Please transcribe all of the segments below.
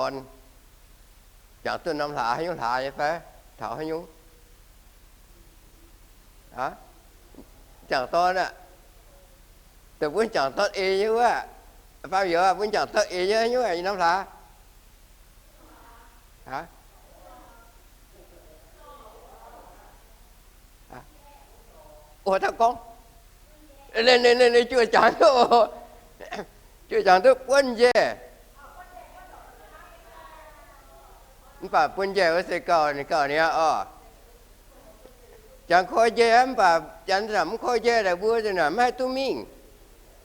dorn, jangx duqv norm hlaax haaix nyungc hlaax nyei fai? Taux haaix nyungc? Jangx dorn aqv. Dongh mbuo jangx dorn eix nyei wuov, faam youz, mbuo jangx dorn eix nyei haaix nyungc, norm hlaax? Ov, taux gorngv, juoh jangx duqv, juoh jangx duqv buonv njiec. Mv baac buonv njiec wuov se gauh, ninh gauh niaa oc. Jangx koi njiec mv baac janx mv koi njiec naaic mbuo naaic maiv haih duqv mingh.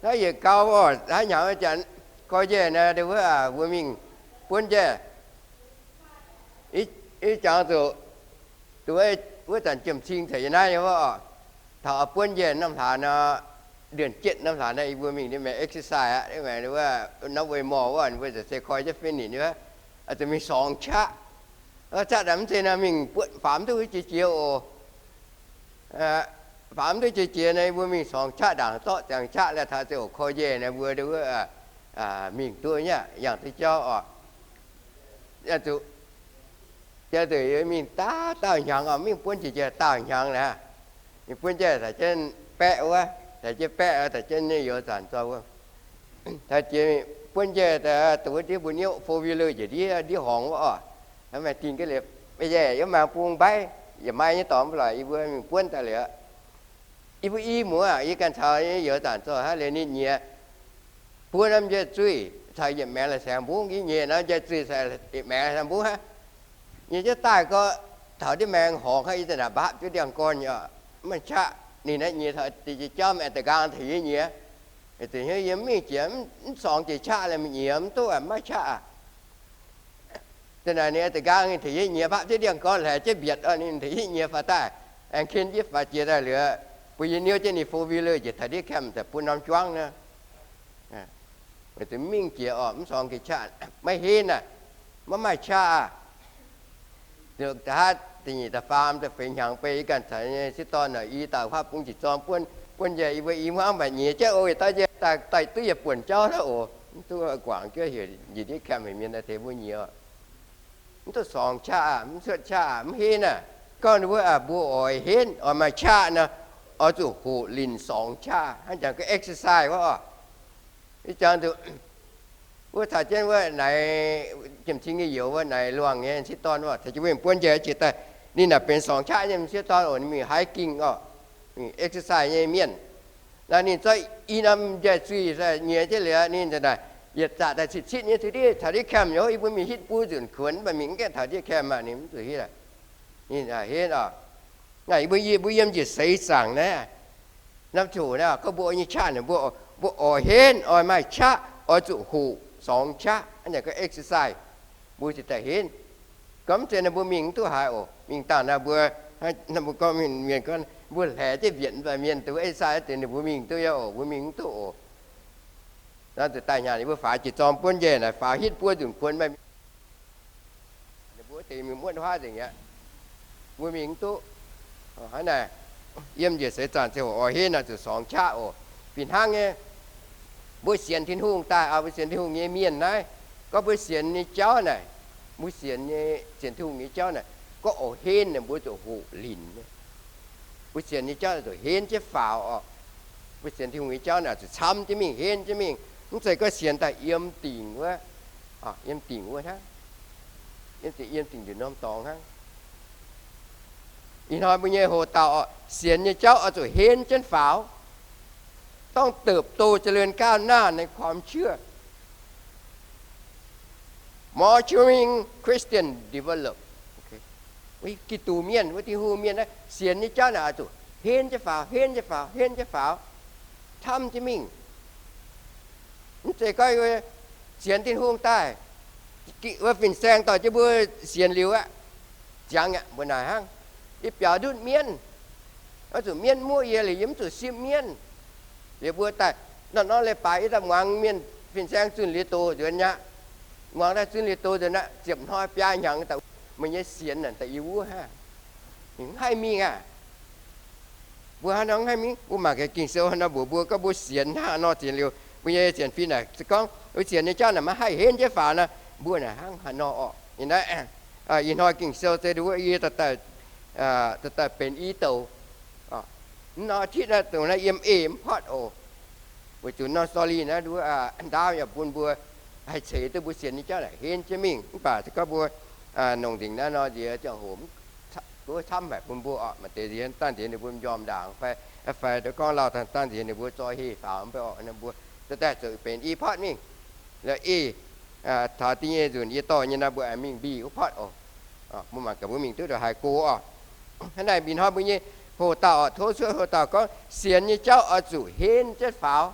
Naaiv yietc gau oc, haaix hnyangx janx koi njiec naaic wuov, mbuo mingh buonv njiec. Ih jangx zuqc, wuov zanc jiem-cing caux yie naaiv nyei wuov oc, taux buonv njiec norm hlaax nor, เดือนเจ็ด norm hlaax nor, yie mbuo mingh ndiev maengx exercise aqv, maengx wuov norm เวย์มอลล์ wuov, ninh mbuo se koi jienv finish wuov, zuqc mingh สอง qaqv. สอง qaqv daaih mv zeiz nor mingh faaux mv duqv jiex jiex oc. Faaux mv duqv jiex jiex nor, yie mbuo mingh สอง qaqv ndaangc zorqv ziangx qaqv laaih taux ziangh hoc koi njiec nor mbuo wuov mingh duqv nyei, yangh duqv jauv oc. Zuqc, jiex nzunc mingh dauh dauh hnyangx oc, mingh buonv jiex jiex dauh hnyangx naaic. Ninh buonv njiec taux jienv baeqv wuov, taux jienv baeqv, taux jienv youz zanc zorqv wuov, taux jiex buonv njiec dongh wuov ndiev mbuo niouv four wheeler njiec ndiev, ndiev horngz wuov oc. Maaih dingh ga'liepc, maaih yaeqc yiem maengx bung mbaiv, yaac maaih nyei dorngx mv lorqc, yie mbuo mingh buonv daaih liuz, yie mbuo i muoz, yie ganh caux youz zanc zorqv hnangv liuz ninh nyiex buo norm njiec zuih caux yietc maengx la'saengx mbungv, yie nyiex norm njiec zuih caux yietc maengx la'saengx mbungv hnangv. Nyiex jienv daaih gorqv taux ndiev maengx horngz hnangv, yie za'naaic mbapv jienv ndiangx-gorn nyei oc, mv maaih qaqv. Ninh naaiv nyiex taux deix jauv, aengx da'nqaang taux yie nyiex. Yie mv mingh jiex, mv สอง jiex qaqv, laih mingh nyiex mv duqv, mv maaih qaqv aqv. Za'naaic ninh da'nqaang taux yie nyiex, mbapv jienv ndiangx-gorn, hleix jienv mbietc oc, ninh taux yie nyiex faaux daaih, aengx ken jienv faaux jiex daaih liuz, bun yie niouv jienv ninh four wheeler njiec taux ndiev camp daaih bun norm juangv nor. Weic zuqc mingh jiex oc, mv สอง jiex qaqv, maiv henv aqv, maiv maaih qaqv aqv. Da'haav, da'nyeic, da'faam, da'feix hnyangx beiv yie ganh caux nyei sieqv dorn naaic i dauh huaav bung jiez zorng buonv, buonv njiec, yie mbuo i hmuangv mbatc nyiex jienv oc, yietc dauh njiec daaih duqv yietc buonc jauv hnangv oc, mv duqv guangc jienv heuc njiec ndiev camp heuc mienh daaih tengx mbuo nyiex oc. Mv duqv สอง qaqv aqv, mv cuotv qaqv aqv, mv henv aqv. Gorngv ninh mbuo, mbuo oix henv, oix maaih qaqv nor, oix zuqc hoqc linc สอง qaqv hnangv, jangx ga'naaiv exercise wuov oc. Ih jangx zuqc wuov caux jienv wuov naaic jiem-cing nyei youz wuov, naaic luangh nyei sieqv dorn wuov, taux jiex mbuo mingh buonv njiec jiex daaih, ninh naaic benx สอง qaqv nyei sieqv dorn oc, ninh mingh hiking oc, mingh exercise nyei mienh. Naaiv ninh zorqv i norm njiec zuih nyiex jienv liuz, ninh za'naaic yietc zaqc daaih citv-citv nyei, taux ndiev, taux ndiev camp nyei, yie mbuo mingh hitv buo nzunc kuonx, mv baac mingh mv gaengh taux ndiev camp aqv, ninh mv zuqc hitv aqv. Ninh aah, henv oc. Naaiv yie mbuo, yie mbuo yiem njiec seix zaangc naaiv, norm ziouc naaiv gorngv mbuo nyei qaqv naaic, mbuo, mbuo oix henv, oix maaih qaqv, oix zuqc hoqc สอง qaqv, naaiv gorngv exercise, mbuo ziouc daaih henv. Gorngv mv zeiz naaic mbuo mingh mv duqv haaix oc. Mingh dangh naaic mbuo, mbuo gorngv mienh gorngv mbuo hleix jienv mbietc mv baac mienh duqv exercise deix, ninh mbuo mingh duqv nyei oc, mbuo mingh mv duqv oc. Naaiv zuqc daaih nyanc, yie mbuo faaux jiex zorng buonv njiec naaic, faaux hitv buo nzunc kuonx maiv, ninh mbuo deix mingh muotv huaav nzengc aqv. Mbuo mingh mv duqv. Hnangv naaic, yiem njiec seix zaangc ziouc oix henv naaic zuqc สอง qaqv oc. Fih hnangv nyei, mbuo sienx Tin-Hungh daaih, mbuo sienx Tin-Hungh nyei mienh naaiv, gorngv mbuo sienx nyei jauv naaic, mbuo sienx nyei, sienx Tin-Hungh nyei jauv naaic, gorngv oix henv naaic, mbuo zuqc hoqc linc. Mbuo sienx nyei jauv zuqc henv jienv faaux oc. Mbuo sienx Tin-Hungh nyei jauv naaic zuqc camv jienv mingh, henv jienv mingh. Mv zeiz gorngv sienx daaih yiem dingc wuov, yiem dingc wuov hnangv, yiem dingc, yiem dingc nduqc norm dorngx hnangv. Ih hnoi mbuo nyei hoc dauh sienx nyei jauv oix zuqq henv jienv faaux, ต้องเติบโตเจริญก้าวหน้าในความเชื่อ maturing Christian develop. Giduc mienh, wuov Tin-Hungh mienh naaiv sienx nyei jauv naaic oix zuqc henv jienv faaux, henv jienv faaux, henv jienv faaux, camv jienv mingh. Mv zeiz gorngv sienx Tin-Hungh daaih, wuov fin-saeng dorh jienv mbuo sienx liuz aqv, ziangx aqv, mbuo naaic hnangv. Yie biaux ndutv mienv, oix zuqc mienv muoqv yie liuz, yie mv zuqc sipv mienv. Liuz mbuo daaih norm-norm leiz-baaix yie daaih muangx mienh fin-saeng zunh liuz doz nzuonx aqv. Muangx daaih zunh liuz doz nzuonx aqv, ziepc hnoi biaa hnyangx daaih, meih nyei sienx naaic daaih yie wuov hnangv. Mv haih mingh aqv. Mbuo hnangv nor mv haih mingh, mbuo mangc gaax Ging-Sou hnangv nor mbuox mbuo, gorngv mbuo sienx hnangv nor sienx liuz, mbuo nyei sienx fim naaic se gorngv mbuo sienx nyei jauv naaic maiv haih henv jienv faaux nor, Mbuo naaic hnangv haaix nor orqc? Ih hnoi Ging-Sou se nduov yie daaih benx i douc. Mv nor titv naaiv dongh naaiv yiem eix mv potv oc. Weic zuqc nor sorry naaiv nduov ndaauv yaac bun mbuo haih ceix duqv mbuo sienx nyei jauv naaic henv jienv mingh. Mv baac se gorngv mbuo nongc nzengc naaiv nor nziex ziangh hoc duov camv haic bun mbuo orqc. Maaih deix nziex dangh nziex ninh mbuo m'njormh ndaangc fai, fai gorngv lauh dangh nziex ninh mbuo zoi heh faaux mv bei orqc. Mbuo daaih zoux benx i potv mingh. La'eh taux da'nyeic nzunc yie dorh nyei nor mbuo aengx mingh mbic wuov potv oc. Mbuo mangc gaax mbuo mingh duqv ndongc haaix go orqc. Hnangv naaic mingh hnoi mbuo nyei hoc dauh orqc, tov cuotv hoc dauh gorngv sienx nyei jauv oix zuqc henv jienv faaux.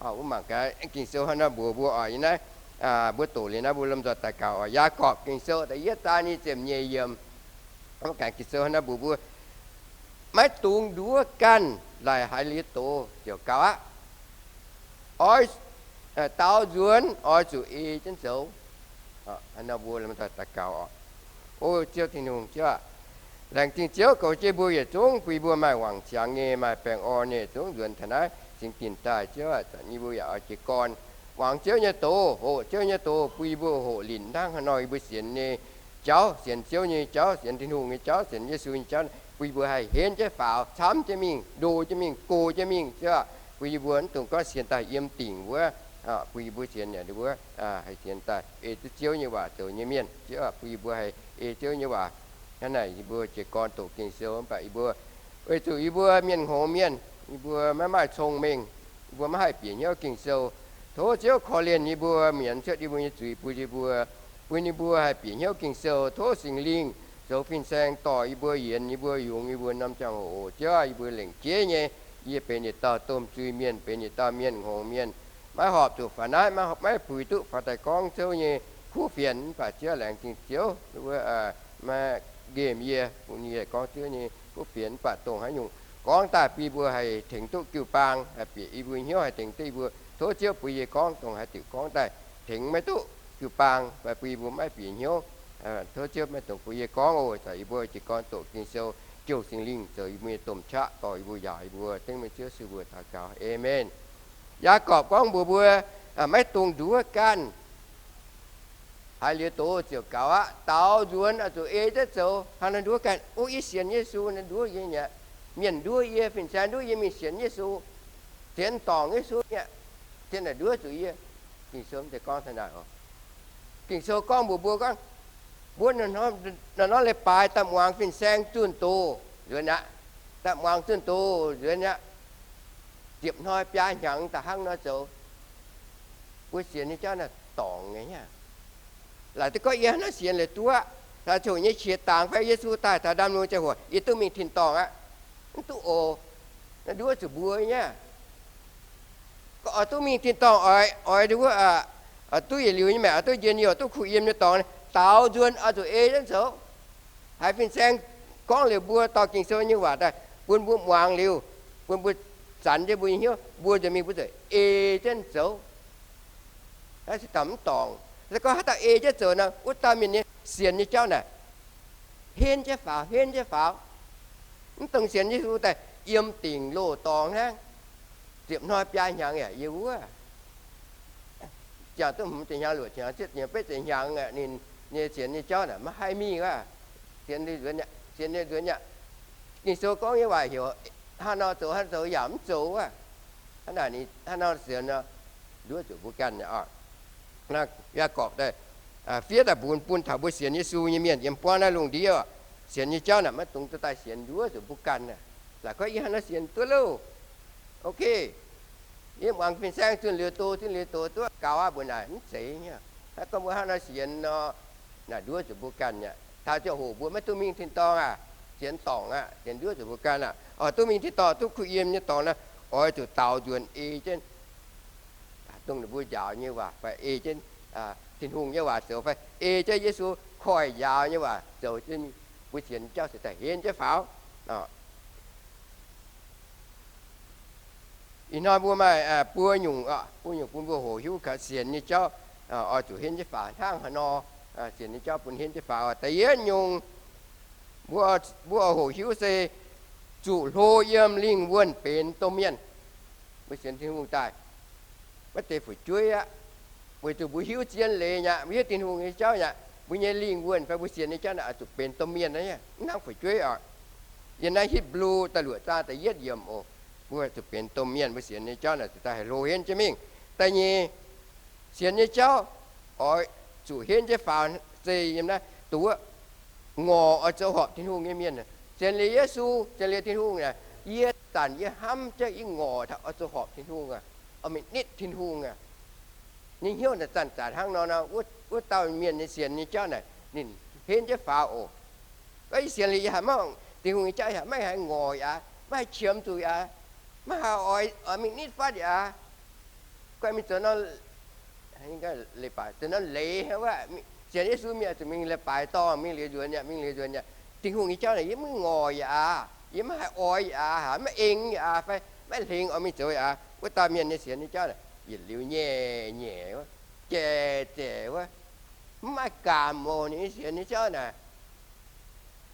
Mbuo mangc gaax Ging-Sou hnangv naaiv mbuox mbuo orqc. Yie naaiv mbuo doqc liuz naaiv mbuo lomh nzoih daux gaux orqc. Yaagorpc Ging-Sou da'yietv zaang nyic ziepc nyeic yiemc. Mbuo ganh Ging-Sou hnangv naaiv mbuox mbuo, maiv dungx nduov ganh, laaix haiz liuz doz ziouc gaux aqv. Oix, daaux nzuonx oix zuqc ei jienv zoux. Hnangv naaiv mbuo lomh nzoih daux gaux orqc. O Ziouv Tin-Hungh, Ziouv aah, laengz zingh Ziouv goux jienv mbuo yietc zungv, bun mbuo maaih wangc ziangx nyei, maaih baengh orn nyei, zungv nzuonx taux naaiv cingx dinc daaih. Ziouv aah, zanc yie mbuo yaac oix jiez gorn muangx Ziouv nyei doz, hoqc Ziouv nyei doz, bun yie mbuo hoqc linc hnangv haaix nor yie mbuo sienx nyei jauv, sienx Ziouv nyei jauv, sienx Tin-Hungh nyei jauv, sienx Yesu nyei jauv, bun yie mbuo haih henv jienv faaux, camv jienv mingh, ndo jienv mingh, go jienv mingh. Ziouv aah, bun yie mbuo mv dungx gorngv sienx daaih yiem dingc wuov, bun yie mbuo sienx yaac ninh mbuo haih sienx daaih ei duqv Ziouv nyei waac zoux nyei mienh. Ziouv aah, bun yie mbuo haih ei Ziouv nyei waac. Hnangv naaic yie mbuo jiez gorn doqc Ging-Sou mv baac yie mbuo weic zuqc yie mbuo mienh hngongx mienh, yie mbuo maiv maaih cong-mengh, yie mbuo maiv haih bieqc hnyouv Ging-Sou. Tov Ziouv korv-lienh yie mbuo, mienz cuotv yie mbuo nyei zuiz bun yie mbuo, bun yie mbuo haih bieqc hnyouv Ging-Sou. Tov Singx Lingh zoux fin-saeng dorh yie mbuo, yienz yie mbuo, yungz yie mbuo norm ziangh hoc oc. Ziouv aah, yie mbuo lengc jeiv nyei, yie benx yietc dauh domh zuiz-mienh, benx yietc dauh mienh hngongx mienh, maiv horpc zuqc faaux naaiv, maiv, maiv puix duqv faaux daaih gorngv Ziouv nyei kuv fienx. Mv baac Ziouv aah, laengz zingh Ziouv, maiv nqemh yie, bun yie gorngv Ziouv nyei kuv fienx. Mv baac dongh haaix nyungc gorngv daaih bun yie mbuo haih tengx duqv jiu-baang, haih bieqc yie mbuo hnyouv, haih tengx duqv yie mbuo. Tov Ziouv bun yie gorngv dongh haaix diuc gorngv daaih tengx maiv duqv jiu-baang fai bun yie mbuo maiv bieqc hnyouv. Tov Ziouv maiv dungx bun yie gorngv oc. Zanc yie mbuo jiez gorn doqc Ging-Sou, jouh Singx Lingh zoux yie mbuo nyei domh qaqv dorh yie mbuo, njaaux yie mbuo. Dengv meih Ziouv Yesu mbuox taux gaux. Aamen. Yaagorpc gorngv mbuox mbuo, maiv dungx nduov ganh. Haiz liuz doz ziouc gaux aqv. Daaux nzuonx oix zuqc ei jienv zoux. Hnangv naaiv nduov ganh, o, yie sienx Yesu naaiv nduov yie nyei aqv. Mienh nduov yie, fin-saeng nduov yie mingh sienx Yesu, sienx dorngc Yesu nyei aqv. Zien naaic nduov zuqc yie. Ging-Sou mv zeiz gorngv taux naaic oc. Ging-Sou gorngv mbuox mbuo gorngv, mbuo naaiv norm leiz-baaix daaih muangx fin-saeng zunh doz nzuonx aqv. Daaih muangx zunh doz nzuonx aqv. Ziepc hnoi biaa hnyangx daaih hnangv nor zoux. Mbuo sienx nyei jauv naaiv dorngc nyei aqv. Laaic duqv gorngv yie hnangv naaiv sienx liuz duqv aqv, taux ziouc nyei qiex dangx fai Yesu daaih taux ndaamv-lungh ziangh hoc yie duqv mingh tin-dorngh aqv. Mv duqv oc. Naaiv nduov zuqc mbuo nyei aqv. Gorngv oix duqv mingh tin-dorngh oix, oix duqv, oix duqv yietc liuz nyei maengc, oix duqv njien-youh, duqv kuh yiem nyei dorngx, daaux nzuonx oix zuqc ei jienv zoux. Haiz fin-saeng gorngv liuz mbuo dorh Ging-Sou nyei waac daaih bun mbuo muangx liuz, bun mbuo zanx jienv mbuo nyei hnyouv, mbuo nzunc mingh mbuo zuqc ei jienv zoux. Naaiv se daaih mv dorngc. Se gorngv haaix dauh ei jienv zoux nor, wuov dauh mienh nyei sienx nyei jauv naaic henv jienv faaux, henv jienv faaux. Mv dungx sienx Yesu daaih yiem dingc loz-dorngx hnangv. Ziepc hnoi biaa hnyangx yaac yie wuov. Ziangh duqv hmz ziepc hnyangx, luoqc ziepc hnyangx, cietv ziepc hnyangx, betv ziepc hnyangx, ninh nyei sienx nyei jauv naaic maiv haih mingh aqv. Sienx, sienx nzuonx aqv. Ging-Sou gorngv nyei waac heuc hnangv nor zoux, hnangv nor zoux yaac mv zoux aqv. Hnangv naaic, hnangv nor sienx nor, nduov zuqc mbuo ganh aqv. Yaac gorpc daaih fiev daaih mbuox bun taux mbuo sienx Yesu nyei mienh yiem buangv naaiv lungh ndiev, sienx nyei jauv naaic maiv dungx duqv daaih sienx nduov zuqc mbuo ganh aqv. Laaic gorngv yie hnangv nor sienx duqv loh. Ok, yie muangx fin-saeng zunh liuz doz, zunh liuz doz duqv gaux aqv, mbuo naaic mv zeiz nyei. Hnangv gorngv mbuo hnangv nor sienx nor, naaic nduov zuqc mbuo ganh aqv. Taux ziangh hoc mbuo maiv duqv mingh tin-dorngh aqv, sienx dorngc aqv, sienx nduov zuqc mbuo ganh aqv. Oix duqv mingh tin-dorngh, duqv kuh yiem nyei dorngx nor, oix zuqc daaux nzuonx ei jienv dongh ninh mbuo njaaux nyei waac fai ei jienv Tin-Hungh nyei waac zoux fai ei jienv Yesu koiv-njaaux nyei waac zoux jienv, mbuo sienx jauv se daaih henv jienv faaux. Ih hnoi mbuo maaih buo nyungc, buo nyungc bun mbuo hoqc hiuv kaux sienx nyei jauv oix zuqc henv jienv faaux hnangv haaix nor. Sienx nyei jauv bun henv jienv faaux. Da'yietv nyungc, mbuo, mbuo hoqc hiuv se zuqc hlo yiem lingh wuonh benx domh mienh. Mbuo sienx Tin-Hungh daaih, maiv zeiz fu'jueiv aqv. weic zuqc mbuo hiuv zien leiz nyei aqv, mbuo hiuv Tin-Hungh nyei jauv nyei aqv, mbuo nyei lingh wuonh fai mbuo sienx nyei jauv naaic oix zuqc benx domh mienh naaiv, mv hnangv fu'jueiv oc. Yiem naaiv Hipv^lu da'luoqc zaang da'yietv yiemc oc, mbuo zuqc benx domh mienh, mbuo sienx nyei jauv naaic zuqc daaih haih hlo henv jienv mingh. Da'nyeic, sienx nyei jauv oix zuqc henv jienv faaux se yiem naaiv dongh wuov ngorc oix zoux horpc Tin-Hungh nyei mienh. Sienx liuz Yesu, sienx liuz Tin-Hungh naaic, yie zanc yie hnamv jienv yie ngorc taux oix zoux horpc Tin-Hungh aqv, oix mingh nitv Tin-Hungh aqv. Ninh hnyouv naaic zanc-zanc hnangv nor nor, wuov dauh mienh nyei sienx nyei jauv naaic ninh henv jienv faaux oc. Gorngv yie sienx liuz yie haiz maiv, Tin-Hungh nyei jauv yie haiz maiv haih ngorc yaac maiv haih qiemx zuqc yaac maiv haih oix, oix mingh nitv fatv yaac guai mingh zoux nor, zoux nor leiz wuov, sienx Yesu mingh zuqc mingh leiz-baaix dorngh, mingh liuz nzuonx yaac, mingh liuz nzuonx yaac. Tin-Hungh nyei jauv naaic yie maiv ngorc yaac, yie maiv haih oix yaac, maiv eng yaac, fai maiv hlengx oix mingh zoux yaac. Wuov dauh mienh nyei sienx nyei jauv naaic yietc liuz nyeic nyeic, jaic jaic wuov, mv maaih gaamc oc. Ninh sienx nyei jauv naaic,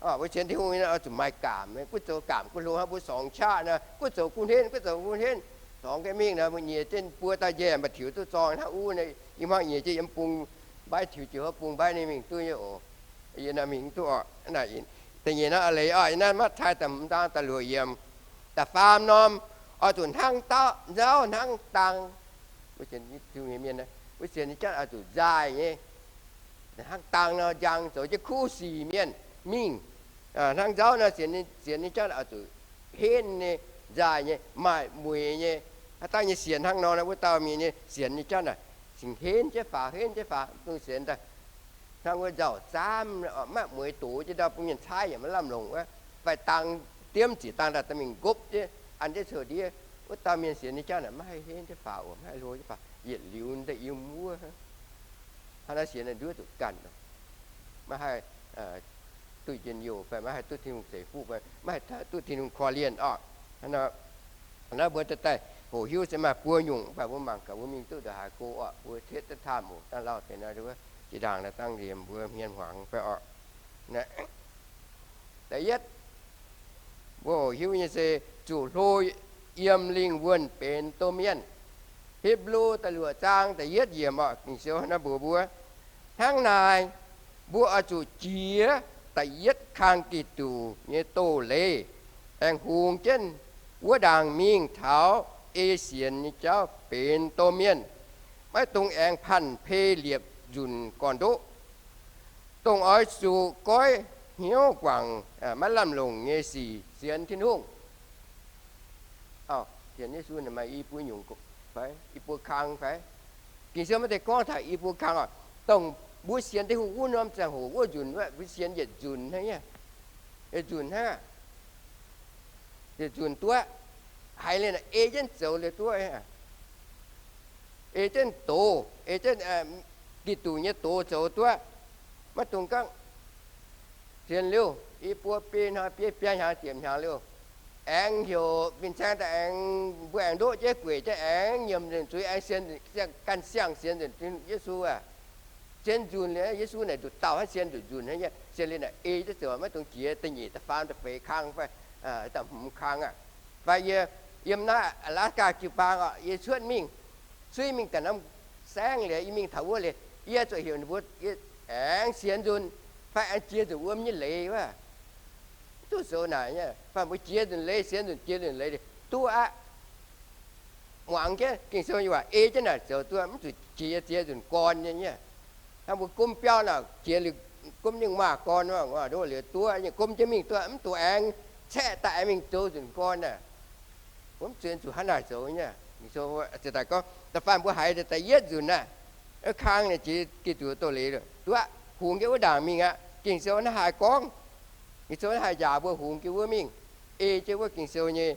mbuo sienx Tin-Hungh nyei oix zuqc maaih gaamc. Gunv zoux gaamc gunv hlo hnangv mbuo sorngx qaqv nor, gunv zoux gunv henv, gunv zoux gunv henv, sorngx ga'mingh nor, mbuo nyiex jienv buo dauh njaih mba'tiux duqv zorng hnangv uv. Yie hmuangv nyiex jienv yiem bung mbaiv, tiux jienv wuov bung mbaiv ninh mingh duqv nyei oc. Yie naaic mingh duqv oc. Da'nyeic nor leiz oc, yiem naaiv Matv^taai da'hmz zaang da'luoqc yiemc, da'faam norm, oix zuqc hnangv dauh nzauv hnangv dang. Mbuo sienx Tin-Hungh nyei mienh, mbuo sienx nyei jauv oix zuqc nzaaih nyei, hnangv dang nor njang zoux jienv kuv sic mienh mingh. Hnangv nzauv nor, sienx nyei jauv oix zuqc henv nyei, nzaaih nyei, maaih mueix nyei. Haaix dauh nyei sienx hnangv nor, wuov dauh mienh nyei sienx nyei jauv naaic cingx henv jienv faaux, henv jienv faaux, mv dungx sienx daaih hnangv wuov nzauh zaamv, maiv mueix doz jienv ndau bun mienh caaiv yaac maiv lamh longc wuov, fai dang diemv zic dang daaih dorh mingh nqopv jienv an jienv cou-ndiev. Wuov dauh mienh sienx nyei jauv naaic maiv haih henv jienv faaux oc, maiv haih hlo jienv faaux, yietc liuz daaih yiem wuov. Hnangv naaiv sienx naaic nduov zuqc ganh, maiv haih duqv njien-youh fai maiv haih duqv Tin-Hungh ceix fuqv fai maiv haih duqv Tin-Hungh korv-lienh oc. Naaiv mbuo daaih hoqc hiuv se maaih buo nyungc, mv baac mbuo mangc gaax mbuo mingh duqv ndongc haaix go oc, mbuo cietv duqv taamh oc. Dangh lauh deix naaiv, jiex ndaangc naaiv dangh nziex mbuo hmien hmuangx fai oc. Da'yietv, mbuo hoqc hiuv nyei se zuqc hlo yiem lingh wuonh benx domh mienh. Hipv^lu da'luoqc zaang da'yietv yiemc oc, Ging-Sou naaiv mbuox mbuo, hnangv naaic, mbuo oix zuqc jiex da'yietv kang Giduc nyei doz-leiz, aengx hungx jienv wuov ndaangc mingh taux ei sienx nyei jauv benx domh mienh. Maiv dungx aengx panh pei liepc nzunc gorn-ndoqv, dongh oix zuqc goiv hnyouv guangc maiv lamh longc nyei sic sienx Tin-Hungh. Sienx Yesu maaih i buo nyungc fai i buo kang fai? Ging-Sou maiv zeiz gorngv taux i buo kang oc. Dongh mbuo sienx Tin-Hungh wuov norm ziangh hoc wuov nzunc, mbuo sienx yietc nzunc hnangv, yietc nzunc hnangv, yietc nzunc duqv, haiz liuz ei jienv zoux liuz duqv, ei jienv doz, ei jienv Giduc nyei doz zoux duqv. Maiv dungx gorngv sienx liuz i buo biei hnoi biei biaa hnyangx ziepc hnyangx liuz, aengx heuc fin-saeng daaih aengx, mbuo aengx ndoqv jienv gueic jienv aengx nyiemc nzengc zuiz, aengx sienx, ganh siang sienx nzengc Yesu aqv. Sienx nzunc liuz, Yesu naaic nduqc dauh hnangv sienx nduqc nzunc hnangv nyei. Sienx liuz naaic ei jienv zoux, maiv dungx jiex da'nyeic da'faam da'feix kang fai da'hmz kang aqv. Fai yie yiem naaiv Alaska jiu-baang oc, yie cuotv mingh, suiv mingh ganh norm saengv liuz, yie mingh taux wuov liuz, yie zuqc heuc ninh mbuo, yie aengx sienx nzunc fai aengx jiex nzunc wuom nyei leiz wuov. Mv duqv zoux naaic nyei. Fai mbuo jiex nzunc leiz, sienx nzunc jiex nzunc leiz duqv aqv. Muangx jienv Ging-Sou nyei waac ei jienv naaic zoux duqv, mv zuqc jiex, jiex nzunc gorn nyei. Hnangv mbuo gomv biauv naaic, jiex liuz gomv nyei maah gorn, liuz duqv, gomv jienv mingh duqv, mv dungx aengx caeqv daaih aengx mingh zoux nzunc gorn aqv. Mv zuqc, zuqc hnangv naaic zoux nyei. Ging-Sou ziouc daaih gorngv, da'faanh mbuo haiz da'yietv nzunc naaic, kang naaic jiex Giduc doz-leiz duqv aqv, hungx jienv wuov ndaangc mingh aqv. Ging-Sou naaiv haaix gorngv? Ging-Sou naaiv haih njaaux mbuo hungx jienv wuov mingh, ei jienv wuov Ging-Sou nyei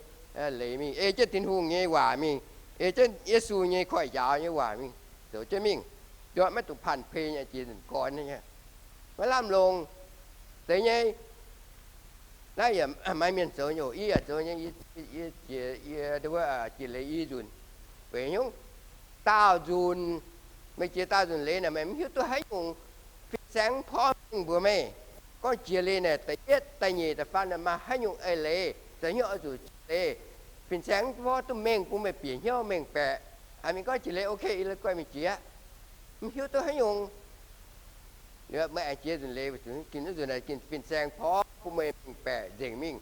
leiz mingh, ei jienv Tin-Hungh nyei waac mingh, ei jienv Yesu nyei koiv-njaaux nyei waac mingh, zoux jienv mingh. Ndortv maiv dungx panh pei nyei jiex nzunc gorn nyei. Maiv lamh longc deix nyei. Naaiv yaac maaih mienh zoux nyei, yie yaac zoux nyei. Yie, yie, yie, wuov, jiex leiz i nzunc. Weic nyungc, daauh nzunc, meih jiex daauh nzunc leiz naaic, meih mv hiuv duqv haaix nyungc fin-saeng mv porv mingh mbuox meih. Gorngv jiex leiz naaic, da'yietv, da'nyeic, da'faam naaic maaih haaix nyungc eix leiz, zoux hnyouv oix zuqc jiex leiz. Fin-saeng mv porv duqv mengh bun meih bieqc hnyouv mengh baeqc. Haiz mingh gorngv jiex leiz ok, yie la'guaih mingh jiex. hiuv duqv haaix nyungc. Meih aengx jiex nzunc leiz, zuqc ginh nzunc naaic ginh fin-saeng porv bun meih mingh baeqc nzengc mingh.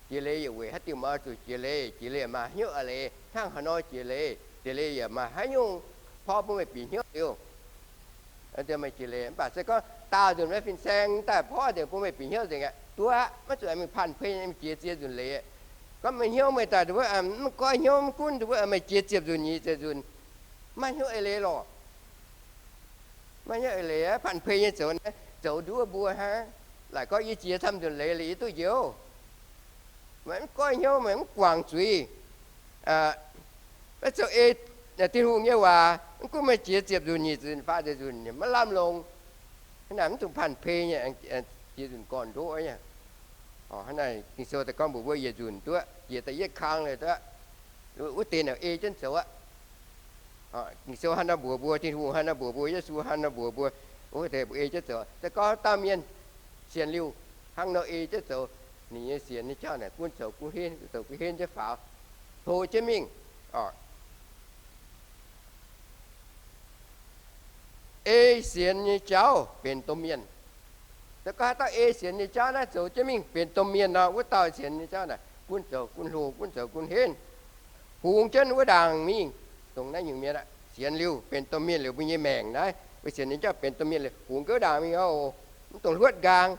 Jiex leiz yaac weic haaix diuh mv zuqc jiex leiz? Jiex leiz maaih hnyouv a'leiz, hnangv haaix nor jiex leiz, jiex leiz yaac maaih haaix nyungc porv bun meih bieqc hnyouv liuz. Meih jiex leiz mv baac se gorngv daauh nzunc meih fin-saeng daaih porv nzengc bun meih bieqc hnyouv nzengc aqv, duqv aqv. Maiv zuqc mingh panh pei, mingh jiex ziex nzunc leiz. Gorngv meih hnyouv meih daaih mv goiv hnyouv mv gunv, meih jiex ziepc nzunc, nyic ziepc nzunc, maiv hnyouv eix leiz lorqc. Maiv hnyouv eix leiz aqv, panh pei nyei zoux naaiv zoux nduov mbuo hnangv. Laaic gorngv yie jiex camv nzunc leiz liuz yie duqv njoux. Meih mv goiv hnyouv, meih mv guangc zuiz, maiv zoux ei Tin-Hungh nyei waac, mv gunv meih jiex ziepc nzunc, nyic nzunc, faah nzunc, maiv lamh longc. Hnangv naaic mv dungx panh pei nyei, jiex nzunc gorn ndoqv nyei. Hnangv naaic Ging-Sou daaih gorngv mbuox mbuo yietc nzunc duqv jiex da'yietv kang liuz duqv, wuov deix naaic ei jienv zoux aqv. Ging-Sou hnangv naaiv mbuox mbuo, Tin-Hungh hnangv naaiv mbuox mbuo, Yesu hnangv naaiv mbuox mbuo, wuov deix mbuo ei jienv zoux. Se gorngv dauh mienh sienx liuz hnangv nor ei jienv zoux, ninh nyei sienx nyei jauv naaic gunv zoux gunv henv, zoux gunv henv jienv faaux, hlo jienv mingh. Ei sienx nyei jauv benx domh mienh. Se gorngv haaix dauh ei sienx nyei jauv naaiv zoux jienv mingh benx domh mienh nor, wuov dauh sienx nyei jauv naaic gunv zoux gunv hlo, gunv zoux gunv henv, hungx jienv wuov ndaangc mingh. Dongh naaiv nyungc mienh aqv, sienx liuz benx domh mienh liuz mbuo nyei maengc naaiv, mbuo sienx nyei jauv benx domh mienh liuz hungx jienv wuov ndaangc mingh oc. Mv dungx hluotv nqaang,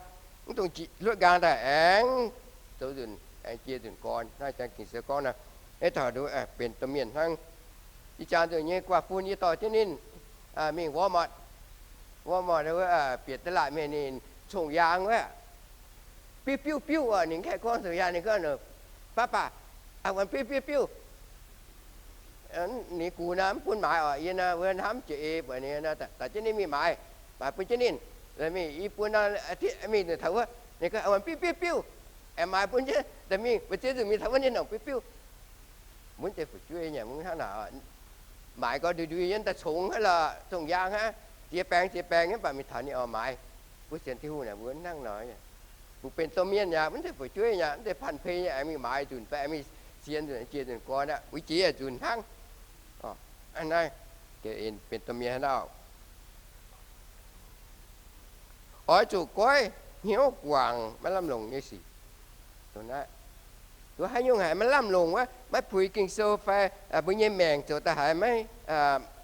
mv dungx hluotv nqaang daaih aengx zoux nzunc, aengx jiex nzunc gorn. Naaiv jangx Ging-Sou gorngv naaiv, naaiv taux benx domh mienh hnangv. Ih jaax nzunc nyei guaax fun yie dorh jienv ninh mingh Walmart. Walmart wuov bieqc da'laatc mienh ninh cong-yaang wuov, biuv biuv biuv oc. Ninh kaeqv gorngv cong-yaang ninh gorngv, Papa, I want biuv biuv biuv. Ninh gux naaiv mv bun maaiz oc. Yie naaiv wuov hnamv jiex ei buatc ninh, daaih jienv ninh mingh maaiz, maaiz bun jienv ninh. Mingh i buo norm mingh taux wuov, ninh gorngv, I want biuv biuv biuv. Aengx maaiz bun jienv daaih mingh, mbuo ziex nzunc mingh taux wuov ninh nongc biuv biuv. Mbuo deix fu'jueiv nyei mv hnangv naaic, maaiz gau ndui ndui yiem daaih congx hnangv lorqc, cong-yaang hnangv, ziex baengx ziex baengx nyei, mv baac mingh taux ninh oix maaiz. Mbuo sienx Tin-Hungh naaic mbuo hnangv nor, mbuo benx domh mienh yaac mv zeiz fu'jueiv yaac mv zeiz panh pei nyei, aengx mingh maaiz nzunc fai aengx mingh sienx nzunc, jiex nzunc gorn aqv, uix jiex nzunc hnangv. Naaiv benx domh mienh hnangv nor. Oix zuqc goiv hnyouv guangc maiv lamh longc nyei sic. Duqv haaix nyungc haiz maiv lamh longc wuov, maiv puix Ging-Sou fai mbuo nyei maengc zoux daaih haiz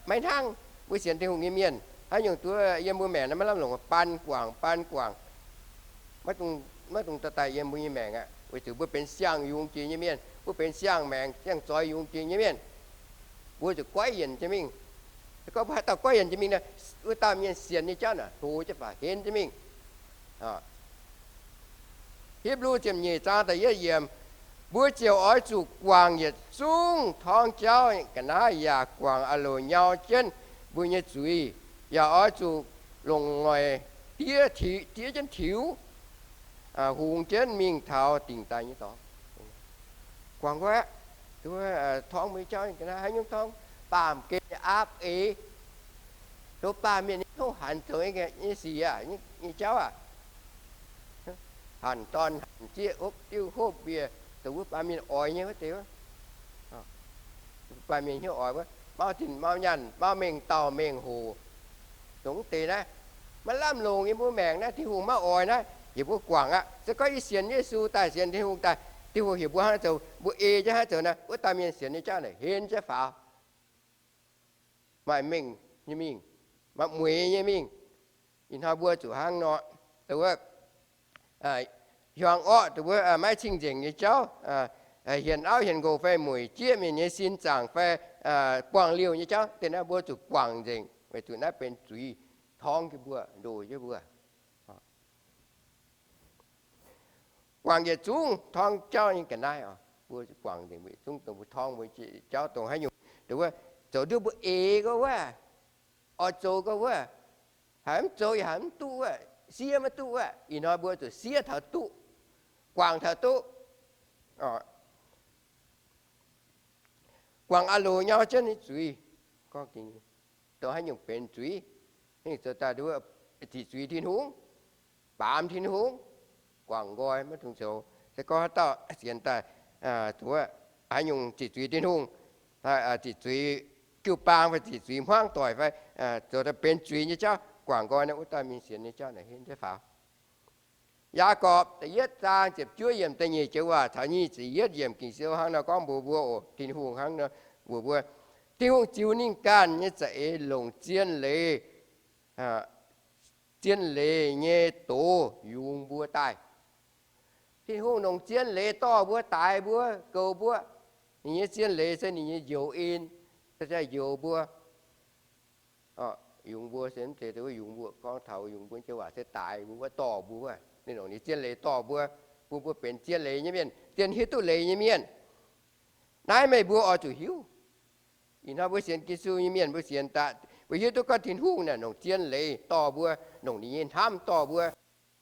maiv hnangv, mbuo sienx Tin-Hungh nyei mienh, haaix nyungc duqv yiem mbuo maengc naaiv maiv lamh longc, baan guangc, baan guangc. Maiv dungx dorh daaih yiem mbuo nyei maengc aqv, weic zuqc mbuo benx siang-yungz jiex nyei mienh, mbuo benx siang-maengc siang-zoix yungz jiex nyei mienh. Mbuo zuqc goiv yienc jienv mingh. Se gorngv mbuo haaix dauh goiv yienc jienv mingh nor, wuov dauh mienh sienx nyei jauv naaic hlo jienv faaux henv jienv mingh. Hipv^lu ziepc nyeic zaang da'yietv yiemc, mbuo ziouc oix zuqc guangc yietc zungv torngv jauv ga'naaiv yaac guangc a'loc nyau jienv mbuo nyei zuiz, yaac oix zuqc longc noic diev, diev jienv tiux, hungx jienv mingh taux dingc daaih nyei dorngx. Guangc wuov, torngv mbuo nyei jauv ga'naaiv haaix nyungc torngv, baamh gen nyei aapv eix, zoux baamh mienh nyei hnyouv hanc zoux nyei sic aac, nyei jauv aac, hanc dorn hanc jieqv, hopv diuv hopv mbiec, zoux wuov baamh mienh oix nyei wuov deix wuov. Baamh mienh hnyouv oix wuov, mau zinh mau nyaanh, mau mengh dauh mengh hoc, dongh wuov deix naaiv, maiv lamh longc yiem mbuo maengc naaiv, Tin-Hungh maiv oix naaiv, yie mbuo guangc aqv. Se gorngv yie sienx Yesu daaih, sienx Tin-Hungh daaih, Tin-Hungh heuc mbuo hnangv naaiv zoux, mbuo ei jienv hnangv naaiv zoux naaiv, wuov dauh mienh sienx nyei jauv naaic henv jienv faaux, maaih mengh nyei mingh, maaih mueiz nyei mingh. Ih hnoi mbuo zuqc hnangv nor, dongh wuov hiuang orqv, dongh wuov maiv cing-nzengc nyei jauv, hienx auv hienx nqox fai mueic jieqv mienh nyei sin zaangc fai buangh liouh nyei jauv, deix naaiv mbuo zuqc guangc nzengc, weic zuqc naaiv benx zuiz torngv jienv mbuo, ndoh jienv mbuo. Guangc yietc zungv torngv jauv nyei ga'naaiv oc. Mbuo guangc nzengc yietc zungv dongh mbuo torngv mbuo jauv dongh haaix nyungc, dongh wuov zoux nduov mbuo eix gau wuov, oix zoux gau wuov, haiz mv zoux yaac haiz mv duqv wuov, siev maiv duqv wuov. Ih hnoi mbuo zuqc siev taux duqv, guangc taux duqv. Guangc a'loc nyau jienv nyei zuiz, dongh haaix nyungc benx zuiz, haaix nyungc zoux daaih nduov ziqc zuiz Tin-Hungh, baamz Tin-Hungh, guangc nqoi maiv dungx zoux. Se gorngv haaix dauh sienx daaih, haaix nyungc ziqc zuiz Tin-Hungh, ziqc zuiz jiu-baang fai ziqc zuiz hmuangv doic fai zoux daaih benx zuiz nyei jauv guangc nqoi naaiv, wuov dauh mienh sienx nyei jauv naaic henv jienv faaux. Yaagorpc da'yietv zaang ziepc juov yiemc da'nyeic joux waac caux nyic ziepc yietv yiemc Ging-Sou hnangv nor gorngv mbuox mbuo oc. Tin-Hungh hnangv nor mbuox mbuo, Tin-Hungh ziux ninh ganh nyei za'eix longc zien leiz, zien leiz nyei doz yungz mbuo daaih. Tin-Hungh longc zien leiz dorh mbuo, daix mbuo, goux mbuo. Ninh nyei zien leiz se ninh nyei njoux en, se njoux mbuo. Yungz mbuo se mv zeiz yungz mbuo, gorngv taux yungz mbuo joux waac se daix mbuo, dorh mbuo. Ninh longc ninh zien leiz dorh mbuo, bun mbuo benx zien leiz nyei mienh, zien hiuv duqv leiz nyei mienh. Naaiv meih mbuo oix zuqc hiuv. Ih hnoi mbuo sienx Yesu nyei mienh, mbuo sienx daaih, mbuo hiuv duqv gorngv Tin-Hungh naaic longc zien leiz dorh mbuo, longc ninh nyei hnamv dorh mbuo. Ih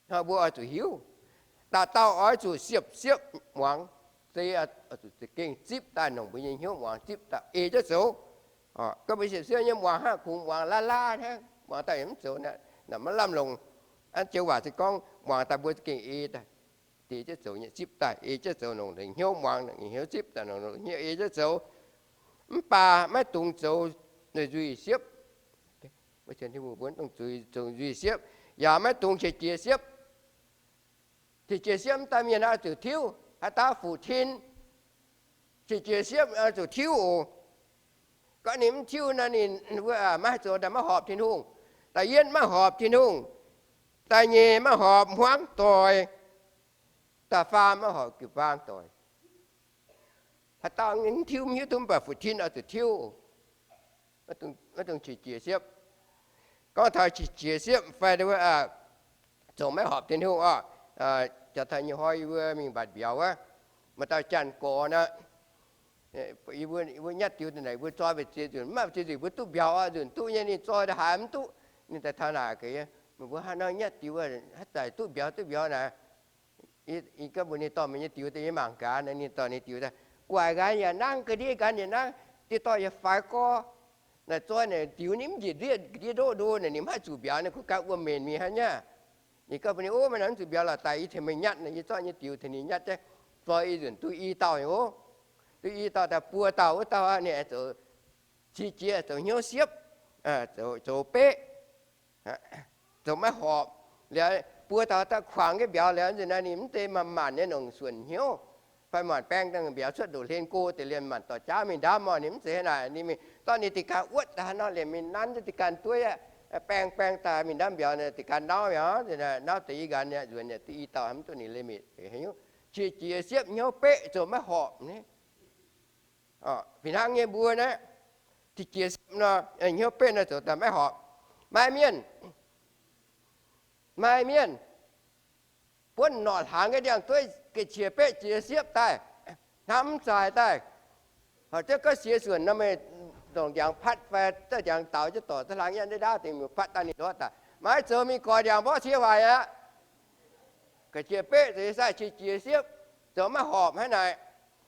hnoi mbuo oix zuqc hiuv, dauh dauh oix zuqc siepv-siepv muangx, se oix zuqc za'gengh zipv daaih, longc mbuo nyei hnyouv muangx zipv daaih ei jienv zoux. Gorngv mbuo siepv-siepv nyei muangx hnangv, kungx muangx laav laav hnangv, muangx daaih mv zoux, naaic maiv lamh longc. An joux waac se gorngv muangx daaih mbuo za'gengh ei daaih, ei jienv zoux nyei, zipv daaih ei jienv zoux, longc hnyouv muangx, hnyouv zipv daaih, longc hnyouv ei jienv zoux. Mv baac maiv dungx zoux nzuih siepv. Mbuo sienx Tin-Hungh mbuo mv dungx zoux nzuih siepv, yaac maiv dungx qiex jiez siepv. Qiex jiez siepv mv daaih mienh oix zuqc tiuv, haaix dauh fuqv tin, qiex jiez siepv oix zuqc tiuv oc. Gorngv ninh mv tiuv nor, ninh maiv haih zoux daaih maiv horpc Tin-Hungh. Da'yietv maiv horpc Tin-Hungh, da'nyeic maiv horpc hmuangv doic, da'faam maiv horpc jiu-baang doic. Haaix dauh mv tiuv mv hiuv duqv, mv baac fuqv tin oix zuqc tiuv. Maiv dungx qiex jiez siepv. Gorngv taux qiex jiez siepv fai zoux maiv horpc Tin-Hungh oc, jaax taux nyei hnoi yie mbuo mingh mbatc mbiauz wuov, maaih dauh janx-gorx nor, yie mbuo nyatv diux daaih naaic, mbuo zoi mbu'ziex nzunc, mv maaih ziex nzunc mbuo duqv mbiauz oc. Nzunc duqv nyei ninh zoi daaih haaix mv duqv. Ninh daaih taux naaic gaax, meih mbuo haaix nor nyatv diux haaix zanc duqv mbiauz duqv mbiauz naaic? Yie gorngv mbuox ninh dorh meih nyei diux daaih, yie mangc gaax. Ninh dorh ninh diux daaih, guaix nqan yaac nangv, ga'ndiev nqan yaac nangv, dieh dorh yaac faix gorx. Naaic zoi naaic diux ninh mv njiec ndiev, ga'ndiev ndoqv ndo naaic, ninh mv haih zuqc mbiauz, ninh kuv ganh wuom-mbenc mingh hnangv nyei. Ninh gorngv mbuox ninh, Ov, meih naaiv mv zuqc mbiauz lorqc, daaih yie tengx meih nyatv. Naaic yie zorqv nyei diux tengx ninh nyatv jienv, zoi i nzunc duqv i dauh oc. Duqv i dauh daaih buo dauh, wuov dauh ninh zoux qiex jiez, zoux hnyouv siepv, zoux beqv, zoux maiv horpc. Liuz buo dauh daaih kuangx jienv mbiauz liuz nzunc naaiv, ninh mv zeiz manc-manc nyei nongc suonc hnyouv, fai manc baeng daaih mbiauz cuotv ndoqc hlen go deix liemh manc dorc jaav mingh ndaamv oc. Ninh mv zeiz hnangv naaic. Ninh mingh zorqv ninh diqc ganh wuotv daaih haaix nor liemh mingh nanv jienv diqc ganh dueiv aqv, baeng baeng daaih mingh ndaamv mbiauz, diqc ganh nauv mi'aqv, nauv deix i ganh nzuonx nyei. Duqv i dauh mv duqv ninh leiz-mitc. Qiex jiez siepv hnyouv beqv zoux maiv horpc ni. Fih hnangv nyei mbuo naaiv, qiex jiez siepv nor, hnyouv beqv nor zoux daaih maiv horpc. Maaih mienh, maaih mienh buonv norqc hnaangx nyei ndiangx-dueiv ga'qiex beqv qiex siepv daaih, hnamv mv zaaix daaih. Horpc jienv gorngv siex suonc nor, meih ndongc ndiangx patv fai zauv ndiangx daaux jienv dorc za'hlang yaac ndaauv dingc miuc patv daaih ninh ndortv daaih. Maiv zoux mingh goix ndiangx mborqv cie waaic aqv. Ga'qiex beqv zoux sai qiex jiez siepv, zoux maiv horpc hnangv naaic.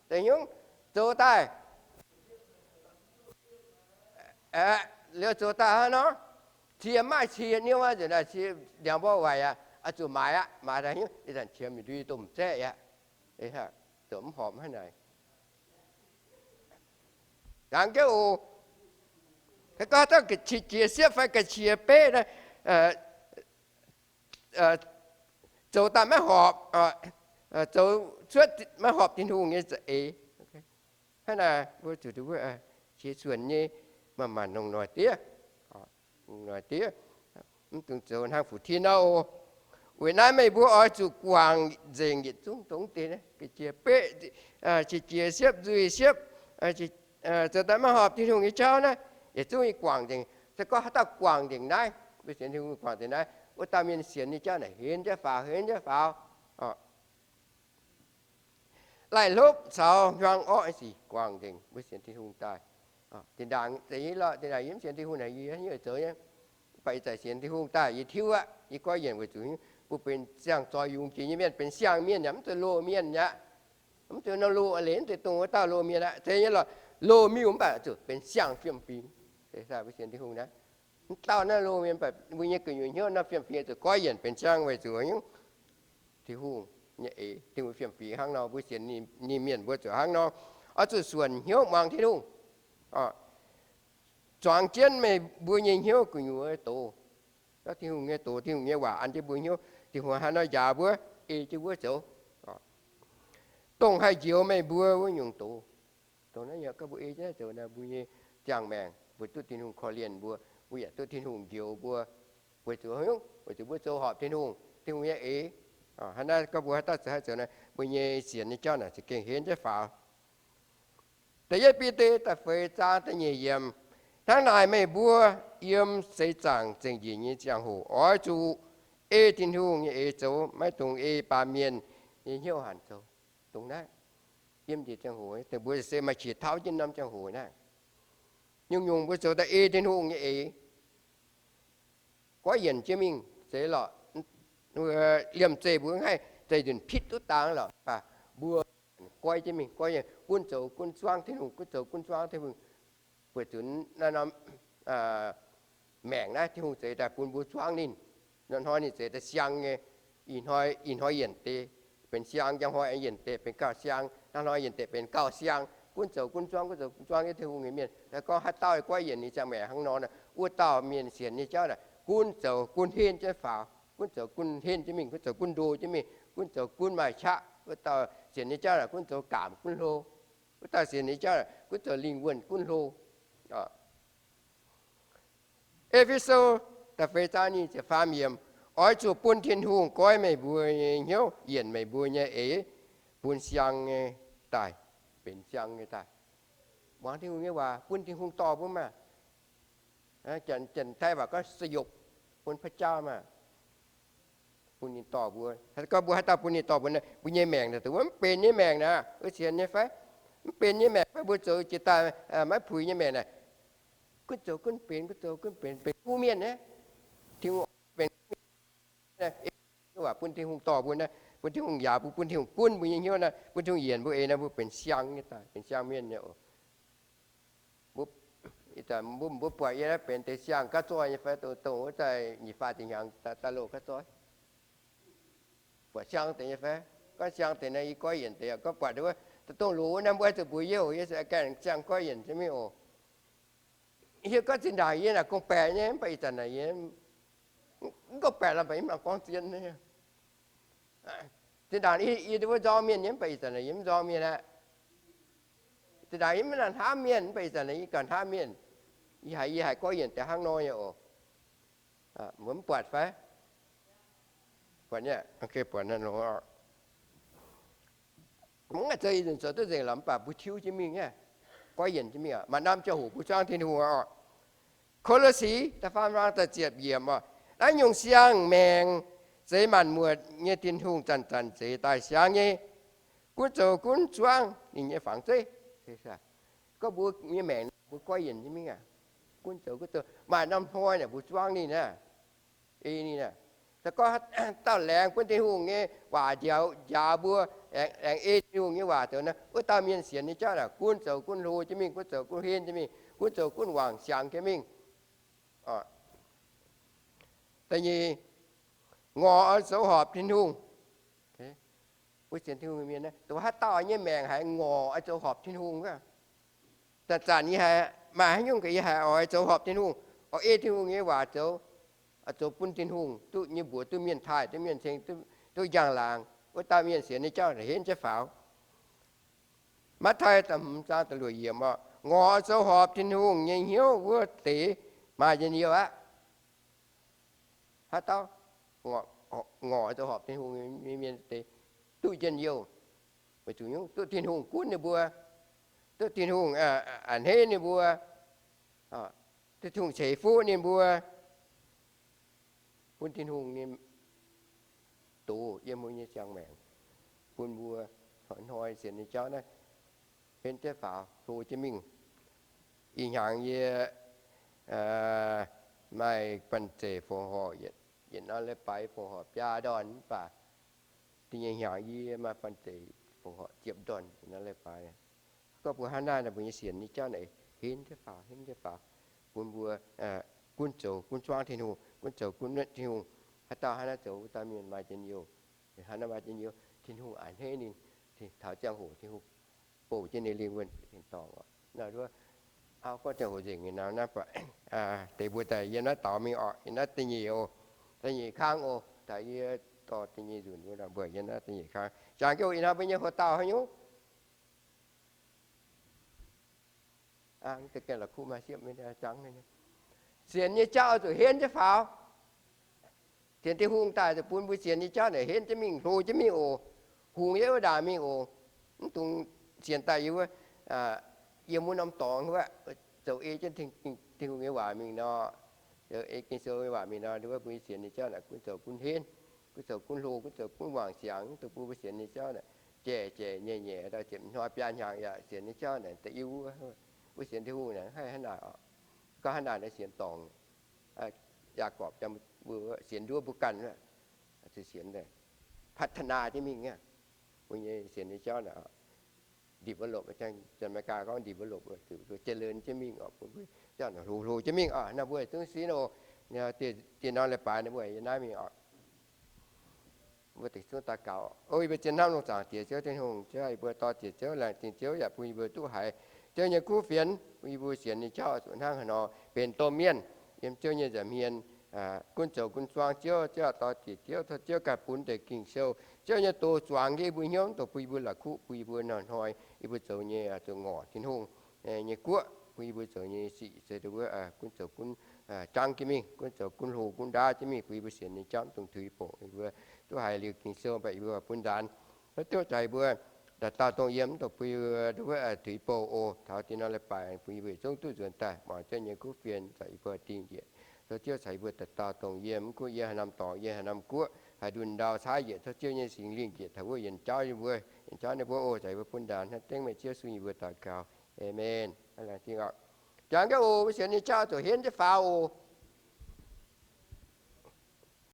Deix nyungc zoux daaih, liuz zoux daaih hnangv nor, cie maaih cie niouv aqv, nzunc naaiv cie ndiangx mborqv waaic aqv, oix zuqc maaiz aqv. Maaiz daaih nyungc ih zanc qiemx ndui domh zaeqv aqv. Zoux mv horpc hnangv naaic. Jangx jienv oc. Gorngv dauh qiex jiez siepv fai ga'qiex beqv, zoux daaih maiv horpc, zoux cuotv maiv horpc Tin-Hungh nyei za'eix. Hnangv naaic mbuo zuqc, mbuo qiex suonc nyei, manc-manc longc noic diev, longc noic diev, mv dungx zoux hnangv fu'juv nor oc. Weic naaiv meih mbuo oix zuqc guangc nzengc yietc zungv dongh deix, ga'qiex beqv, qiex jiez siepv, nzuih siepv, zoux daaih maiv horpc Tin-Hungh nyei jauv naaiv, yietc zungv yie guangc nzengc. Se gorngv haaix dauh guangc nzengc naaiv, mbuo sienx Tin-Hungh guangc nzengc naaiv, wuov dauh mienh sienx nyei jauv naaic henv jienv faaux, henv jienv faaux. Laih hlopv caux hmuangx orqv sic guangc nzengc, mbuo sienx Tin-Hungh daaih. Zinh ndaangc, zinh ndaangc yie mv sienx Tin-Hungh naaic, yie hnyouv zoux nyei. Mv baac ih zanc sienx Tin-Hungh daaih, yie tiuv aqv. Yie goiv yienc weic zuqc mbuo benx siang-zoih yungz jiex nyei mienh, benx siang-mienh yaac mv zeiz loz-mienh aqv. Mv zeiz nor loz leiz, mv zeiz dongh wuov dauh loz-mienh aqv. Zeiz nyei lorqc, loz-miuh mv baac zuqc benx siang-fiem-fingx. Mbuo sienx Tin-Hungh naaiv, mv dauh naaiv loz-mienh, mv baac mbuo nyei gu'nyuoz hnyouv naaiv fiem-fingx zuqc goiv yienc benx siang weic zuqc nyungc Tin-Hungh nyei eix, Tin-Hungh fiem-fingx hnangv nor, mbuo sienx ninh mienh mbuo zuqc hnangv nor, oix zuqc suonc hnyouv muangx Tin-Hungh. zuangx jienv meih mbuo nyei hnyouv gu'nyuoz doz. Gorngv Tin-Hungh nyei doz, Tin-Hungh nyei waac an jienv mbuo hnyouv, Tin-Hungh haaix nor njaaux mbuo, ei jienv mbuo zoux. Dongh haih njoux meih mbuo wuov nyungc doz. Dongh naaiv yaac gorngv mbuo ei jienv zoux naaic, mbuo nyei ziangh maengc, mbuo duqv Tin-Hungh korv-lienh mbuo, mbuo yaac duqv Tin-Hungh njoux mbuo. Weic zuqc, weic zuqc mbuo zoux horpc Tin-Hungh, Tin-Hungh nyei eix. Hnangv naaiv gorngv mbuo haaix dauh zoux, haaix zoux naaic, mbuo nyei sienx nyei jauv naaic za'gengh henv jienv faaux. Da'yietv Bide da'feix zaang da'nyeic yiemc, hnangv naaic meih mbuo yiem seix zaangc zengc njiec nyei ziangh hoc oix zuqc ei Tin-Hungh nyei eix zoux, maiv dungx ei baamh mienh nyei hnyouv hanc zoux. Dongh naaiv, yiem njiec ziangh hoc, dongh mbuo se maaih qiex tauv jienv norm ziangh hoc naaiv, nyungc-nyungc mbuo zoux daaih ei Tin-Hungh nyei eix, goiv yienc jienv mingh zeiz lorqc. Liemh zeih mbuo haih zeiz nzunc pitv duqv dangx lorqc, mv baac mbuo goiv jienv mingh, goiv gunv zoux gunv zuangv Tin-Hungh, gunv zoux gunv zuangv Tin-Hungh. Weic zuqc naaiv norm maengc naaiv Tin-Hungh zeix daaih bun mbuo zuangv ninh. Hnoi-hnoi ninh zeix daaih siang nyei. Ih hnoi, ih hnoi yienc deix benx siang, njang hnoi yienc deix benx gauh siang, hnangv hnoi yienc deix benx gauh siang. Gunv zoux gunv zuangv, gunv zoux gunv zuangv nyei Tin-Hungh nyei mienh. Gorngv haaix dauh goiv yienc ninh ziangh maengc hnangv nor, wuov dauh mienh sienx nyei jauv naaic gunv zoux gunv henv jienv faaux, gunv zoux gunv henv jienv mingh, gunv zoux gunv ndo jienv mingh, gunv zoux gunv maaih qaqv. Wuov dauh sienx nyei jauv naaic gunv zoux gaamc gunv hlo. Wuov dauh sienx nyei jauv naaic gunv zoux lingh wuonh gunv hlo. E^fe^so da'feix zaang nyic ziepc faam yiemc, oix zuqc bun Tin-Hungh goiv meih mbuo nyei hnyouv, yienc meih mbuo nyei eix, bun siang nyei daaih, benx siang nyei daaih. Muangx Tin-Hungh nyei waac, bun Tin-Hungh dorh mbuo maah. Janx-Taiv waac gorngv สยบ bun พระเจ้า maah. Bun ninh dorh mbuo. Gorngv mbuo haaix dauh bun ninh dorh mbuo, mbuo nyei maengc naaic, mv benx nyei maengc naaic, mbuo sienx nyei fai? Mv benx nyei maengc fai? Mbuo zoux jiex daaih maiv puix nyei maengc naaic, gunv zoux gunv benx, gunv zoux gunv benx, benx kuv mienh naaiv. Tin-Hungh benx kuv mienh. Waac bun Tin-Hungh dorh mbuo naaiv, bun Tin-Hungh njaaux mbuo, bun Tin-Hungh gunv mbuo nyei hnyouv naaiv, bun Tin-Hungh yienc mbuo eix naaiv, mbuo benx siang nyei daaih, benx siang mienh nyei oc. Mbuo, mbuo buatc yie naaiv benx deix siang gaav zoih nyei fai? Dongh wuov daaih nyic faah deix hnyangx daaih loz gaav zoih, buatc siang deix nyei fai? Gorngv siang deix naaiv yie goiv yienc deix. Gorngv buatc wuov dongh loz wuov naaiv mbuo zuqc mbuox yie oc, yie se gaengh siang goiv yienc jienv mingh oc. Hiuv gorngv zinh ndaangc yie naaic gorngv-baeqc nyei, mv baac ih zanc naaic yie mv gorngv-baeqc lorqc, mv baac yie mv nangc gorngv zien. Zinh ndaangc yie wuov nzorng mienh nyei, mv baac ih zanc naaic yie mv nzorng mienh aqv. Zinh ndaangc yie mv nangc hnamv mienh, mv baac ih zanc naaic yie gauh hnamv mienh. Yie haiz, yie haiz goiv yienc deix hnangv nor nyei oc. Mbuo mv buatc fai? Buatc nyei, buatc naaiv nor. Mv zeiz ih zanc zoux duqv nzengc lorqc, mv baac mbuo tiuv jienv mingh aqv, goiv yienc jienv mingh aqv. Maaih norm ziangh hoc mbuo zuangv Tin-Hungh oc. Ko^lo^si da'faam zaang da'ziepc yiemc oc. Naaiv nyungc siang-maengc zeix maanc muotc nyei Tin-Hungh zanc-zanc zeix daaih siang nyei, gunv zoux gunv zuangv ninh nyei fangx zeiv. Gorngv mbuo nyei maengc mbuo goiv yienc jienv mingh aqv, gunv zoux gunv zoux, maaih norm hnoi naaic mbuo zuangv ninh aqv. Ei ninh aqv. Se gorngv dauh laengz bun Tin-Hungh nyei waac njaaux, njaaux mbuo, laengz ei Tin-Hungh nyei waac zoux naaiv, wuov dauh mienh sienx nyei jauv naaic gunv zoux gunv hlo jienv mingh, gunv zoux gunv henv jienv mingh, gunv zoux gunv wangc siangx jienv mingh. Da'nyeic, ngorc oix zoux horpc Tin-Hungh. Mbuo sienx Tin-Hungh mienh, dongh haaix dauh nyei maengc haiz ngorc oix zoux horpc Tin-Hungh aqv. Zanc-zanc yie haiz maaih haaix nyungc yie haiz oix zoux horpc Tin-Hungh, oix ei Tin-Hungh nyei waac zoux, oix zoux bun Tin-Hungh duqv nyei mbuox, duqv mienh taaih, duqv mienh ceng, duqv njang-laangc, wuov dauh mienh sienx nyei jauv henv jienv faaux. Matv^taai da'hmz zaang da'luoqc yiemc oc, ngorc oix zoux horpc Tin-Hungh nyei hnyouv wuov deix maaih njien-youh aqv. Haaix dauh ngorc oix zoux horpc Tin-Hungh nyei mienh deix duqv njien-youh. Weic zuqc duqv Tin-Hungh gunv ninh mbuo, duqv Tin-Hungh a'hneiv ninh mbuo, duqv Tin-Hungh ceix fuqv ninh mbuo, bun Tin-Hungh nyei doz yiem mbuo nyei ziangh maengc, bun mbuo hnoi-hnoi sienx nyei jauv naaiv henv jienv faaux, hlo jienv mingh. Ih hnyangx yie maaih fanh zeic fongc horc yietc norm leiz-baaix fongc horc biaa ndorn, mv baac da'nyeic hnyangx yie maaih fanh zeic fongc horc ziepc ndorn yietc norm leiz-baaix. Gorngv mbuo hnangv naaiv, mbuo nyei sienx nyei jauv naaic henv jienv faaux, henv jienv faaux, bun mbuo gunv zoux gunv zuangv Tin-Hungh, gunv zoux gunv nuotv Tin-Hungh. Haaix dauh hnangv naaiv zoux, wuov dauh mienh maaih njien-youh. Hnangv naaiv maaih njien-youh, Tin-Hungh a'hneiv ninh, taux ziangh hoc Tin-Hungh bouh jienv ninh lingh wuonh tin-dorngh oc. Naaiv nduov, Aa, gorngv ziangh hoc nzengc nyei nor, naaiv deix mbuo daaih yiem naaiv daux mingh orqc, yiem naaiv da'nyeic oc, da'nyeic kang oc, daaih yie dorh da'nyeic nzunc mbuo mbuo yiem naaiv da'nyeic kang. Jangx jienv ih hnoi mbuo nyei hoc dauh haaix nyungc? Sienx nyei jauv oix zuqc henv jienv faaux. Sienx Tin-Hungh daaih zuqc bun mbuo sienx nyei jauv naaic henv jienv mingh, hlo jienv mingh oc, hungx jienv wuov ndaangc mingh oc. Mv dungx sienx daaih yie wuov, yiem wuov norm dorngx wuov, zoux ei jienv Tin-Hungh nyei waac mingh nor, zoux ei Ging-Sou nyei waac mingh nor, wuov mbuo sienx nyei jauv naaic gunv zoux gunv henv, gunv zoux gunv hlo, gunv zoux gunv wangc siangx, mv dungx bun mbuo sienx nyei jauv naaic jaic jaic nyeic nyeic, ziepc hnoi biaa hnyangx yaac sienx nyei jauv naaic da'yiuh wuov. Mbuo sienx Tin-Hungh naaic haih hnangv naaic oc. Gorngv hnangv naaic naaiv sienx dorngc. Yaagorpc mbuo sienx nduov mbuo ganh, zuqc sienx พัฒนา jienv mingh aqv. Mbuo nyei sienx nyei jauv naaic develop, Janx-Megaa gorngv develop, เจริญ jienv mingh oc. Mbuo jauv naaic hlo hlo jienv mingh oc. Naaiv mbuo zungv sin oc. Dieh norm leiz-baaix naaiv mbuo yiem naaiv mingh oc. Mbuo dingc zungv daux gaux. O yie mbuo zien hnamv lungh zaangc Diex Ziouv Tin-Hungh, Ziouv, yie mbuo dorh ziec Ziouv, laengz zingh Ziouv yaac bun yie mbuo duqv haiz Ziouv nyei kuv fienx, bun yie mbuo sienx nyei jauv zuqc hnangv haaix nor benx domh mienh yiem Ziouv nyei nza'hmien, gunv zoux gunv zuangx Ziouv, Ziouv dorh ziec Ziouv, tov Ziouv ganh bun deix Ging-Sou, Ziouv nyei doz zuangx jienv yie mbuo hnyouv, dongh bun yie mbuo la'kuqv, bun yie mbuo hnoi-hnoi yie mbuo zoux nyei zuqc ngorc Tin-Hungh nyei guoqv, bun yie mbuo zoux nyei sic se wuov gunv zoux gunv jangv jienv mingh, gunv zoux gunv hlo gunv ndaauv jienv mingh, bun yie mbuo sienx nyei jauv dongh tuix bouc. Yie mbuo duqv haaix liuz Ging-Sou mv baac yie mbuo bun ndaanx. Tov Ziouv caux yie mbuo daaih dauh dongh yiem, mv dungx bun yie mbuo wuov tuix bouc oc. Taux dieh norm leiz-baaix bun yie mbuo yietc zungv duqv nzuonx daaih muangx Ziouv nyei kuv fienx, caux yie mbuo dingh njiec. Tov Ziouv caux yie mbuo daaih dauh dongh yiem, mv gunv yiem haaix norm dorngx, yiem haaix norm guoqv, haih ndunh ndau caav yietc, tov Ziouv nyei Singx Lingh njiec taux wuov yienc jauv yie mbuo, yienc jauv ninh mbuo oc. Caux yie mbuo bun ndaanx hnangv dengv meih Ziouv Yesu nyei mbuox daux gaux. Aamen. Jangx jienv oc, mbuo sienx nyei jauv zuqc henv jienv faaux oc.